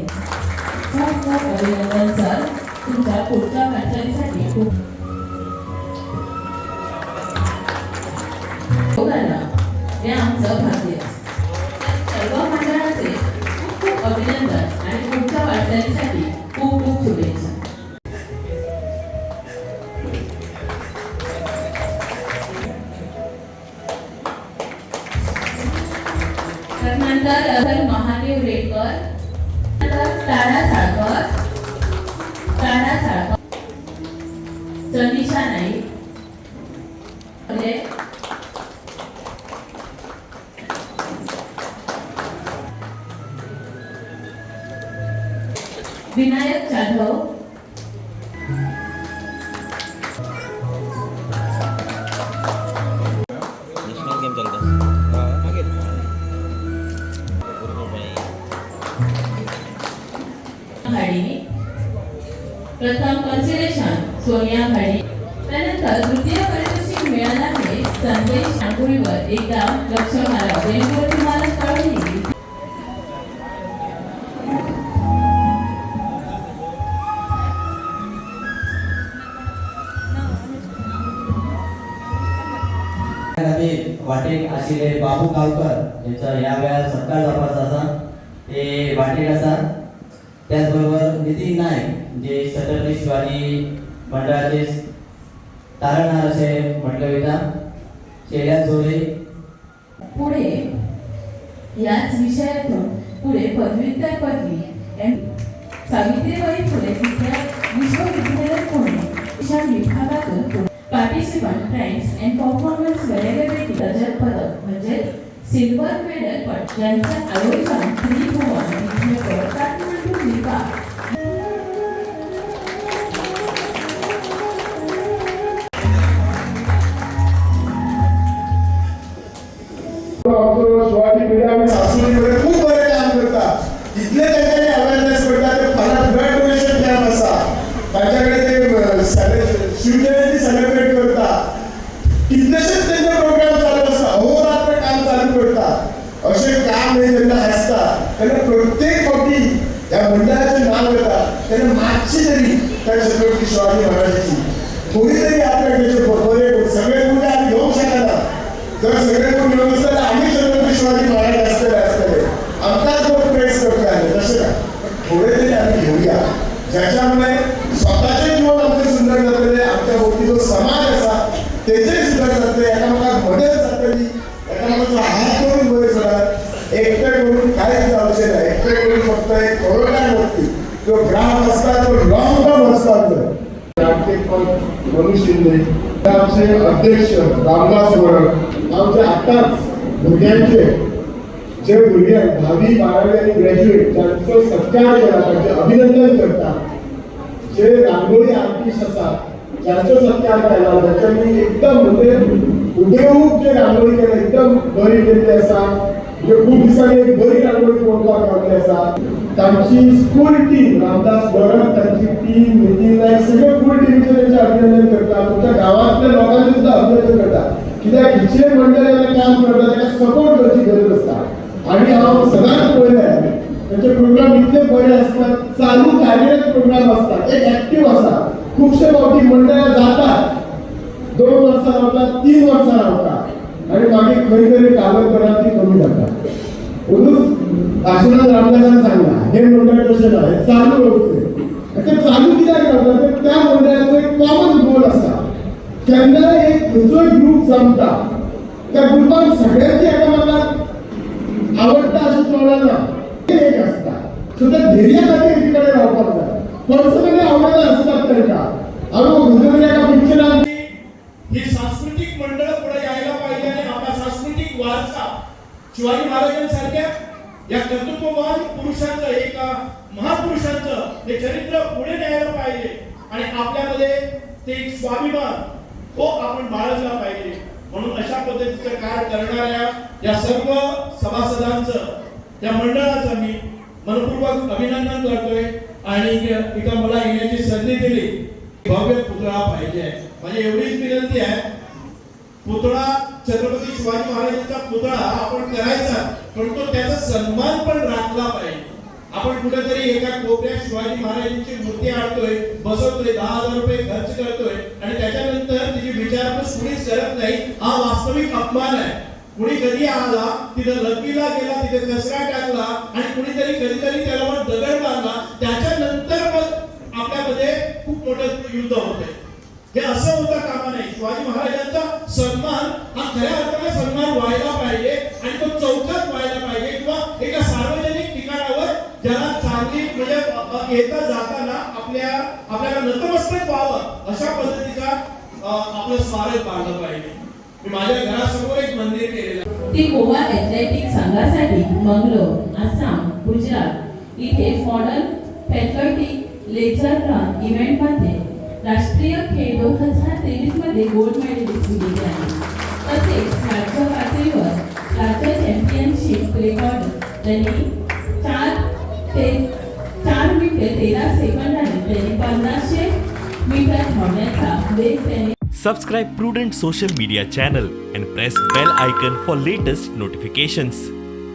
खूप खूप अभिनंदन सर. तुमच्या पुढच्या वाटचालीसाठी खूप झालं हे आमचं भाग्य. तर सर्व मंडळाचे खूप खूप अभिनंदन आणि पुढच्या वाटचालीसाठी खूप खूप शुभेच्छा. तर नंतर सर महादेव रेडकर, नंतर तारा साळकर, तारा साळकर, सनीषा नाईक, म्हणजे विनायक जाधव. नॅशनल गेम चालतात. घाडी. प्रथम कन्सिलेशन सोनिया घाडी. त्यानंतर तृतीय पारितोषिक मिळालं आहे संदेश रांगोळीवर. एकदा लक्ष मारा, जेणेकरून तुम्हाला कळून येईल. खातीर वाटेक आशिल्ले बाबू गांवकर यांचा ह्या वेळार सत्कार जावपाचो आसा, ते वाटेक आसा. त्याच बरोबर नितीन नायक, जे छत्रपती शिवाजी मंडळाचे तारणहार अशें म्हटलें वयता, शैला जोरे. पुढे याच विषयातून पुढे पदव्युत्तर पदवी एम सावित्रीबाई फुले विश्वविद्यालय, पुणे, शिक्षण विभागातून. Participant trends and performance variability. रजत पदक म्हणजेच सिल्वर मेडल पण ज्यांचं आयोजन त्रिभुवन विद्यापीठ, काठमांडू, नेपाळ. आमचो शिवाजी पिढ्या आनी सासुरीकडे खूप बरें काम करता. इतले तेंच्यांनी अवेरनेस करता. ते फाल्यां ब्लड डोनेशन कॅम्प आसा तांच्या कडेन, ते शिवजयंती सेलिब्रेट करता. कितलेशेच तेंचे प्रोग्राम चालू आसता, अहोरात्र काम चालू करता. अशें काम हे जेन्ना आसता तेन्ना प्रत्येक फावटी ह्या मंडळाचें नांव येता तेन्ना मातशी तरी त्या छत्रपती शिवाजी महाराजाची थोडी तरी आपल्याक तेचे बरें. सगळे गुण आमी घेवंक शकना. जर सगळे गुण घेवन आसता जाल्यार आमी छत्रपती शिवाजी महाराज आसतले आसतले, आमकांच लोक प्रेस करताले. तशें ना, पण थोडे तरी आमी घेवया, ज्याच्यामुळे स्वताचें जीवन आमचें सुंदर जातलें, आमच्या भोवती जो समाज आसा तेचेय सुंदर जातलें, एकामेकाक मदत जातली, एकामेकाचो हात करून वयर सरात. एकटे करून कांयच जावचें ना. एकटे करून फक्त एक करोडान वतली. जो ग्राफ आसता तो लॉंग टर्म आसता. नाट्यपद मनू शिंदे, आमचे अध्यक्ष रामदास वरड, आमचे आताच भुरग्यांचे, जे भुरगे 10वी, 12वी आणि ग्रॅज्युएट, ज्यांचो सत्कार केला तांचे अभिनंदन करता. जे रांगोळी आर्टिस्ट आसात ज्यांचो सत्कार केला, ज्यांच्यानी एकदम म्हणजे हुबेहूब जे रांगोळी केल्या, एकदम बरी केल्ली आसा, म्हणजे खूप दिसांनी एक बरी रांगोळी पळोवपाक गावली आसा. तांची स्कूल टीम, रामदास वरड, तांची टीम, नितीन नायक, सगळे फूल टीमीचे त्यांचे अभिनंदन करता. तुमच्या गावातल्या लोकांचे सुद्धा अभिनंदन करता, कित्याक हिचे मंडळ जेन्ना काम करता ताका सपोर्ट करची गरज आसता. आणि हांव सदांच पळयलें, तांचे प्रोग्राम इतले बरे आसतात, चालू कार्यरत प्रोग्राम आसतात, एक एक्टीव आसा. खुबशे फावटी मंडळां जातात, 2 वर्सां रावतात, 3 वर्सां रावतात आणि मागीर खंय तरी कागदपत्रां ती कमी जाता. म्हणून भाशणात रामदासान सांगला, हे मंडळ तशें ना, हे चालू रावतले. ते चालू कित्याक रावता? तर त्या मंडळाचो एक कॉमन गोल आसा. केन्नाय एक खंयचोय ग्रूप जमता, त्या ग्रुपान सगळ्यांची एकामेकाक आवडटा अशें कळना, एक आसता. सो त्या ध्येया खातीर एकी कडेन रावपाक जाय. पर्सनली आवडना आसतात तांकां. हांव खंयच्या तरी एका पिक्चरान ही सांस्कृतिक मंडळ पुढे यायला पाहिजे आणि आपला सांस्कृतिक वारसा, शिवाजी महाराजांसारख्या या कर्तृत्ववान पुरुषांचं, एका महापुरुषांचं हे चरित्र पुढे न्यायला पाहिजे आणि आपल्यामध्ये ते एक स्वाभिमान तो आपण बाळगला पाहिजे. म्हणून अशा पद्धतीचं कार्य करणाऱ्या या सर्व सभासदांचं, त्या मंडळाचं मी मनपूर्वक अभिनंदन करतोय आणि इथं मला येण्याची संधी दिली. भव्य पुतळा पाहिजे. माझी एवढीच विनंती आहे. पुतळा, छत्रपती शिवाजी महाराजांचा पुतळा आपण करायचा, पण तो त्याचा सन्मान पण राखला पाहिजे. आपण कुठेतरी एका कोपऱ्यात शिवाजी महाराजांची मूर्ती आणतोय, बसवतोय, 10,000 रुपये खर्च करतोय आणि त्याच्यानंतर तिची विचारपूस कुणीच करत नाही. हा वास्तविक अपमान आहे. कुणी कधी आला, तिथं लघवीला गेला, तिथे कचरा टाकला आणि कुणीतरी कधीतरी त्याला वर दगड मारला, त्याच्यानंतर मग आपल्यामध्ये खूप मोठं युद्ध होतंय. हे असं होता कामा नाही. शिवाजी महाराजांचा सन्मान हा खऱ्या अर्थाने सन्मान व्हायला पाहिजे आणि तो चौकात व्हायला पाहिजे किंवा एका सार्वजनिक ठिकाणावर, ज्याला चांगली म्हणजे येता जाताना आपल्याला नतमस्तक व्हावं अशा पद्धतीचा आपलं स्मारक बांधलं पाहिजे. मी माझ्या घरासमोर एक मंदिर केलेलं आहे. ती गोवा ॲथलेटिक संघासाठी मंगलोर, आसाम, गुजरात इथे मॉडर्न पॅथलेटिक लेझर रन इव्हेंटमध्ये राष्ट्रीय खेळ 2023 मध्ये गोल्ड मेडल जिंकलेले आहे. तसेच राज्य पातळीवर राज्य चॅम्पियनशिप रेकॉर्ड त्यांनी 4 ते 4 मिनिटे 13 सेकंदाने त्यांनी 1500 मीटर धावण्याचा वेग त्यांनी Subscribe Prudent Social Media channel and press bell icon for latest notifications.